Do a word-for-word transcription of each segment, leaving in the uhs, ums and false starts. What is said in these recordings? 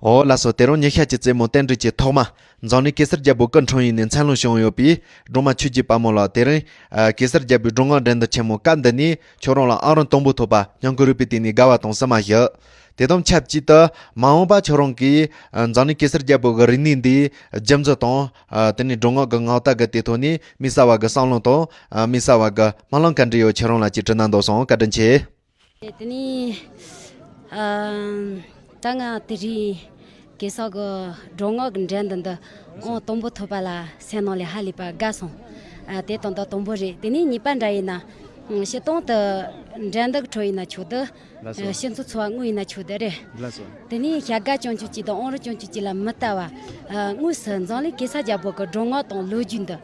འོ་ལགས་སོ། དེ་རིང་ཉི་ཤུ་གི་རྩེད་མོ་རྟེན་འབྲེལ་གྱི་ཐོག་མ། འཛམ་གླིང་གེ་སར་རྒྱལ་པོ་སྐུ་འཁྲུངས་ཡུལ་ནས་མཚན་ལུང་བྱུང་ཡོད་པའི་སྒྲོལ་མ་ཆོས་ཀྱི་དཔལ་མོ་ལགས། དེ་རིང་ཨ་གེ་སར་རྒྱལ་པོའི་སྒྲུབ་ངག་འགྲན་བསྡུར་ཆེན་མོ་སྐབས་འདི་ནས་ཁྱོད་རང་ལ་ཨང་རིམ་དང་པོ་ཐོབ་པ་སྙིང་ཁུང་རུས་པའི་གཏིང་ནས་དགའ་བ་དང་བསུ་མ་ཞུ། དེ་དང་ཆབས་ཅིག་ཏུ་མ་འོངས་པ་ཁྱོད་རང་གིས་ཨ་འཛམ་གླིང་གེ་སར་རྒྱལ་པོ་གི་རིག་གནས་འདིའི་རྒྱུན་འཛིན་དང་། ཨ་དེ་ནས་སྒྲུབ་ངག་གི་ངག་རྟགས་ཀྱི་དེ་ཐོག་ནས་མི་གསར་བ་གི་བསམ་བློ་དང་ཨ་མི་གསར་བ་གི་སྨོན་ལམ་ག་འདྲ་ཡོད། ཁྱོད་རང་ལ་ཅིག་དྲི་ན་འདོད་སོང་། བཀའ་དྲིན་ཆེ། དེ་ནས་ཨ་ད་ང་དེ་རིང་གེ་སར་གི་སྒྲུབ་ངག་གི་འགྲན་བསྡུར་འདི་ཨང་དང་པོ་ཐོབ་པ་ལ་སེམས་ནང་ལས་ཧ་ལས་པ་དགའ་སོང་། ཨ་དེ་དང་ད་དང་པོ་རེད། དེ་ནས་གཉིས་པ་འདྲ་ཡིན་ན་ཨང་སྤྱིར་བཏང་དུ་འགྲན་བསྡུར་གི་ཁྲོད་ཡིན་ན་ཆོག་འདུག་ལགས་སོ། ཨ་སྤྱི་ཚོགས་འཚོ་བ་དངོས་ཡིན་ན་ཆོག་འདུག་རེད། ལགས་སོ། དེ་ནས་བྱ་དགའ་ཅན་ཆོག་ཅིག་དང་ཨང་རིམ་ཅན་ཆོག་ཅིག་ལ་མི་ལྟ་བ། ཨ་དངོས་སུ་འཛམ་གླིང་གེ་སར་རྒྱལ་པོ་གི་སྒྲུབ་ངག་དང་ལོ་རྒྱུས་འདི་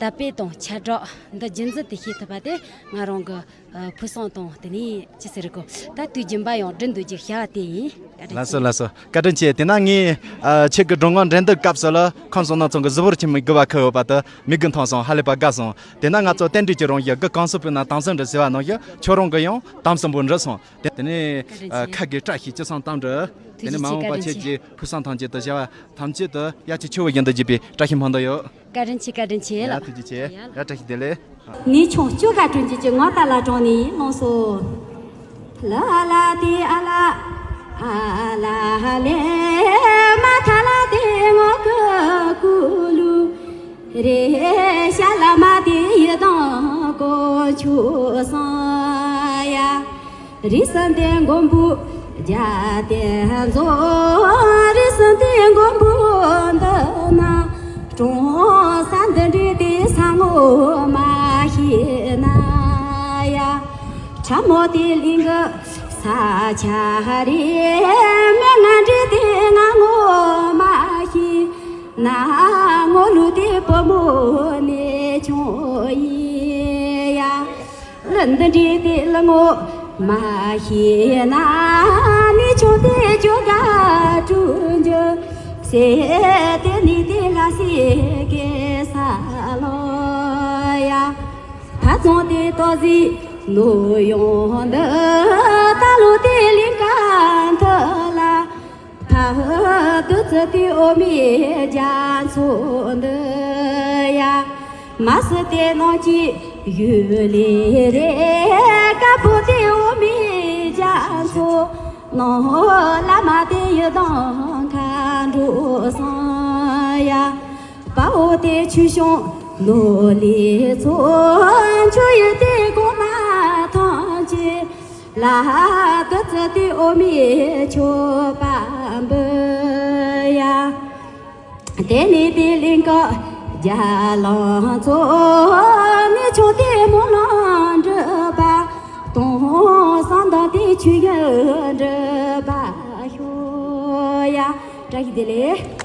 དར་སྤེལ་དང་ཁྱབ་བསྒྲགས་འདི་རྒྱུན་འཛིན་དེ་བྱེད་ཐུབ་པ་དེ་ང་རང་གི་ཨ་ཕུགས་བསམ་དང་། དེ་ནས་ཅི་ཟེར་གོ། ད་དུས་རྒྱུན་པ་ཡང་འགྲན་བསྡུར་གྱི་བྱ་བ་དེ་ཡིན། བཀའ་དྲིན་ལགས་སོ། ཆེ། ལགས་སོ། བཀའ་དྲིན་ཆེ། དེ་ན་ངས་ཨ་ཁྱེད་ཀྱི་སྒྲུབ་ངག་འགྲན་བསྡུར་སྐབས་སུ་ལ་ཁམས་གསུམ་ནང་ཚང་གི་གཟུ་བོར་ཁྱེད་མི་དགུ་བ་ཁུར་ཡོད་པ་དེ་མིག་གིས་མཐོང་སོང་། ཧ་ལས་པ་དགའ་སོང་། དེ་ན་ང་ཚོ་རྟེན་འབྲེལ་གྱི་རང་བཞིན་དགུ་གང་སོང་པོའི་ནང་དང་སེམས་འདྲ་ཟེར་བ་ནང་བཞིན་ཁྱོད་རང་གི་ཡང་དང་སོང་པོ་འགྲུབ་སོང་། དེ་དེ་ནས་བཀའ་དྲིན་ཨ་ཆེ། ཁ་དགེ་བཀྲ་ཤིས་ཅི་བསམ་དམ་འགྲུབ། དེ་ཐུགས་རྗེ་ཆེ། ནས་མ་འོངས་པ་བཀའ་དྲིན་ཆེ། ཁྱེད་ཀྱི་ཕུགས་བསམ་ཐམས་ཅད་དུ་བྱ་བ་ཐམས་ཅད་དུ་ཡ་གཅིག་ཆོད་པོ་ཡིན་དུ་བགྱིད་པའི་བཀྲ་ཤིས་སྨོན་འདུན་ཡོད། བཀའ་དྲིན་ཆེ། བཀའ་དྲིན་ཆེ་ལགས། ཡ་ཐུགས་རྗེ་ཆེ། ཡ་ལགས། ཡ་བཀྲ་ཤིས་བདེ་ལེགས། ནི་ཆུང་སྐྱོ་ག་དྲུང་ཅིག་ཅིག་ངོ་ལྟ་ལ་དྲང་ནི་ལོངས་སོ། ལ་ལ་ཏི་ཨ་ལ། ཨ་ལ་ལེ་མ་ཐ་ལ་ཏི་ངོ་ཀུ་ཀུ་ལུ། རེ་ཤ་ལ་མ་ཏི་ཡི་དང་ཀོ་ཆུ་སང་ཡ། རི་སན་ཏེ་མགོན་པོ་རྒྱ་ཏེ་མཛོ། རི་སན་ཏེ་མགོན་པོ་འདི་ན་གྲོང་ས་འདི་འདྲའི་དེ་ས་ངོ་མ་ཤེས་ན་ཡ། ཁྲ་མོ་དེ་གླིང་གི་ས་ཆ་རེ་མེ་ང་འདྲའི་དེ་ང་ངོ་མ་ཤེས་ན། ངོ་ལུ་དེ་བུ་མོ་ནེ་ཆུང་ཡིན་ཡ། ལ་འདི་འདྲའི་དེ་ལ་ངོ་མ་ཤེས་ན། ནི་ཆུང་དེ་ཇོ་ག་ཀྲུང་ཇོ་སེ་དེ་ནི་དེ་ལ་སེ་གེ་ས་ལོ་ཡ། ཕ་ཚོང་དེ་ཏོ་ཟི་ནུ་ཡོང་འདི་ད་ལོ་དེ་ལིང་ག་འཐི་ལ། ཕ་ཧུ་དུ་ཙི་ཏི་ཨོ་མི་རྒྱ་མཚོ་འདི་ཡ། མ་སི་ཏེ་ནང་གི་ཡུལ་ལི་རེ་ཀ་པོ་ཏི་ཨོ་མི་རྒྱ་མཚོ་ནང་བླ་མ་དེ་ཡི་དང་ཁ་འགྲོ་སང་ཡ། པའོ་ཏེ་ཆུ་ཤོང་ནོ་ལི་ཚོ་ཆུ་ཡི་ཏེ་གོ་མ་ཐང་ཅི། ལ་ཏི་ཙི་ཏི་ཨོ་མི་ཆོ་པ་འབུ་ཡ། དེ་ནི་དེ་གླིང་ག་རྒྱ་ལང་ཚོ་ནི་ཆོ་དེ་མོ་ལང་འདྲི་པ་དོང་སང་དང་དེ་ཆུ་ཡི་འདྲི་པ་ཤོ་ཡ། བཀྲ་ཤིས་བདེ་ལེགས།